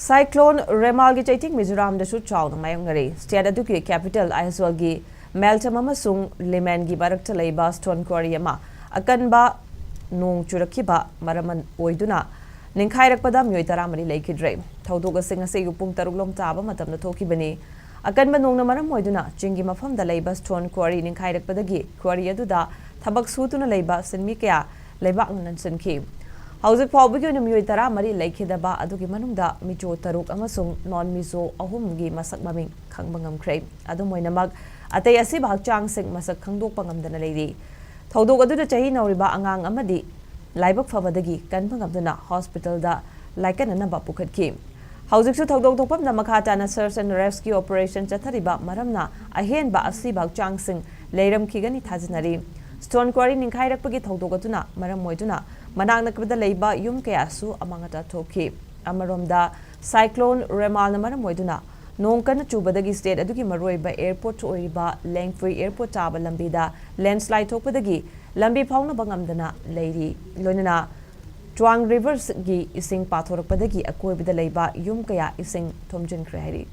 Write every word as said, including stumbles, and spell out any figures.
Cyclone ꯔꯦꯃꯥꯜꯒꯤ ꯆꯩꯊꯦꯡ ꯃꯤꯖꯣꯔꯥꯝꯗꯁꯨ ꯆꯥꯎꯅ ꯃꯥꯌꯣꯛꯅꯔꯤ꯫ State ꯑꯗꯨꯒꯤ ꯀꯦꯄꯤꯇꯦꯜ ꯑꯥꯏꯖꯣꯜꯒꯤ ꯃꯦꯜꯆꯝ ꯑꯃꯁꯨꯡ ꯂꯤꯃꯦꯟꯒꯤ ꯃꯔꯛꯇ ꯂꯩꯕ ꯁ꯭ꯇꯣꯟ ꯀ꯭ꯋꯥꯔꯤ ꯑꯃ ꯑꯀꯟꯕ ꯅꯣꯡ ꯆꯨꯔꯛꯈꯤꯕ ꯃꯔꯝ ꯑꯣꯏꯗꯨꯅ ꯅꯤꯡꯈꯥꯏꯔꯛꯄꯗ ꯃꯤꯑꯣꯏ ꯇꯔꯥꯃꯔꯤ ꯂꯩꯈꯤꯗ꯭ꯔꯦ꯫ ꯊꯧꯗꯣꯛ ꯑꯁꯤ ꯉꯁꯤ ꯑꯌꯨꯛ ꯄꯨꯡ ꯇꯔꯨꯛ ꯂꯣꯝ ꯇꯥꯕ ꯃꯇꯝꯗ ꯊꯣꯛꯈꯤꯕꯅꯤ꯫ ꯑꯀꯟꯕ ꯅꯣꯡꯅ ꯃꯔꯝ ꯑꯣꯏꯗꯨꯅ ꯆꯤꯡꯒꯤ ꯃꯐꯝꯗ ꯂꯩꯕ ꯁ꯭ꯇꯣꯟ ꯀ꯭ꯋꯥꯔꯤ ꯅꯤꯡꯈꯥꯏꯔꯛꯄꯗꯒꯤ ꯀ꯭ꯋꯥꯔꯤ ꯑꯗꯨꯗ ꯊꯕꯛ ꯁꯨꯗꯨꯅ ꯂꯩꯕ ꯁꯤꯟꯃꯤ ꯀꯌꯥ ꯂꯩꯕꯥꯛꯅ ꯅꯟꯁꯤꯟꯈꯤ꯫ ꯍꯧꯖꯤꯛ ꯐꯥꯎꯕꯒꯤ ꯑꯣꯏꯅ ꯃꯤꯑꯣꯏ ꯇꯔꯥꯃꯔꯤ ꯂꯩꯈꯤꯗꯕ ꯑꯗꯨꯒꯤ ꯃꯅꯨꯡꯗ ꯃꯤꯖꯣ ꯇꯔꯨꯛ ꯑꯃꯁꯨꯡ ꯅꯣꯟ ꯃꯤꯖꯣ ꯑꯍꯨꯝꯒꯤ ꯃꯁꯛ ꯃꯃꯤꯡ ꯈꯪꯕ ꯉꯝꯈ꯭ꯔꯦ꯫ ꯑꯗꯨꯝ ꯑꯣꯏꯅꯃꯛ, ꯑꯇꯩ ꯑꯁꯤꯕ ꯍꯛꯆꯥꯡꯁꯤꯡ ꯃꯁꯛ ꯈꯪꯗꯣꯛꯄ ꯉꯝꯗꯅ ꯂꯩꯔꯤ꯫ ꯊꯧꯗꯣꯛ ꯑꯗꯨꯗ ꯆꯍꯤ ꯅꯧꯔꯤꯕ ꯑꯉꯥꯡ ꯑꯃꯗꯤ ꯂꯥꯏꯕꯛ ꯐꯕꯗꯒꯤ ꯀꯟꯕ ꯉꯝꯗꯨꯅ ꯍꯣꯁꯄꯤꯇꯥꯜꯗ ꯂꯥꯏꯀꯠꯅꯅꯕ ꯄꯨꯈꯠꯈꯤ꯫ ꯍꯧꯖꯤꯛꯁꯨ ꯊꯧꯗꯣꯛ ꯊꯣꯛꯐꯝꯗ ꯃꯈꯥ ꯇꯥꯅ search and rescue operation ꯆꯠꯊꯔꯤꯕ ꯃꯔꯝꯅ ꯑꯍꯦꯟꯕ ꯑꯁꯤꯕ ꯍꯛꯆꯥꯡꯁꯤꯡ ꯂꯩꯔꯝꯈꯤꯒꯅꯤ ꯊꯥꯖꯅꯔꯤ꯫ ꯁ꯭ꯇꯣꯟ ꯀ꯭ꯋꯥꯔꯤ ꯅꯤꯡꯈꯥꯏꯔꯛꯄꯒꯤ ꯊꯧꯗꯣꯛ ꯑꯗꯨꯅ ꯃꯔꯝ ꯑꯣꯏꯗꯨꯅ ꯃꯅꯥꯛ ꯅꯛꯄꯗ ꯂꯩꯕ ꯌꯨꯝ ꯀꯌꯥꯁꯨ ꯑꯃꯥꯡ ꯑꯇꯥ ꯊꯣꯛꯈꯤ꯫ ꯑꯃꯔꯣꯝꯗ, ꯁꯥꯏꯀ꯭ꯂꯣꯟ ꯔꯦꯃꯥꯜꯅ ꯃꯔꯝ ꯑꯣꯏꯗꯨꯅ ꯅꯣꯡ ꯀꯟꯅ ꯆꯨꯕꯗꯒꯤ ꯁ꯭ꯇꯦꯠ ꯑꯗꯨꯒꯤ ꯃꯔꯨꯑꯣꯏꯕ ꯑꯦꯌꯔꯄꯣꯔꯠ ꯑꯣꯏꯔꯤꯕ ꯂꯦꯡꯐꯨꯏ ꯑꯦꯌꯔꯄꯣꯔꯠ ꯇꯥꯕ ꯂꯝꯕꯤꯗ ꯂꯦꯟꯁ꯭ꯂꯥꯏꯗ ꯊꯣꯛꯄꯗꯒꯤ ꯂꯝꯕꯤ ꯐꯥꯎꯅꯕ ꯉꯝꯗꯅ ꯂꯩꯔꯤ꯫ ꯂꯣꯏꯅꯅ ꯆ꯭ꯋꯥꯡ ꯔꯤꯚꯔꯒꯤ ꯏꯁꯤꯡ ꯄꯥꯊꯣꯔꯛꯄꯗꯒꯤ ꯑꯀꯣꯏꯕꯗ ꯂꯩꯕ ꯌꯨꯝ ꯀꯌꯥ ꯏꯁꯤꯡ ꯊꯨꯝꯖꯤꯟꯈ꯭ꯔꯦ ꯍꯥꯏꯔꯤ꯫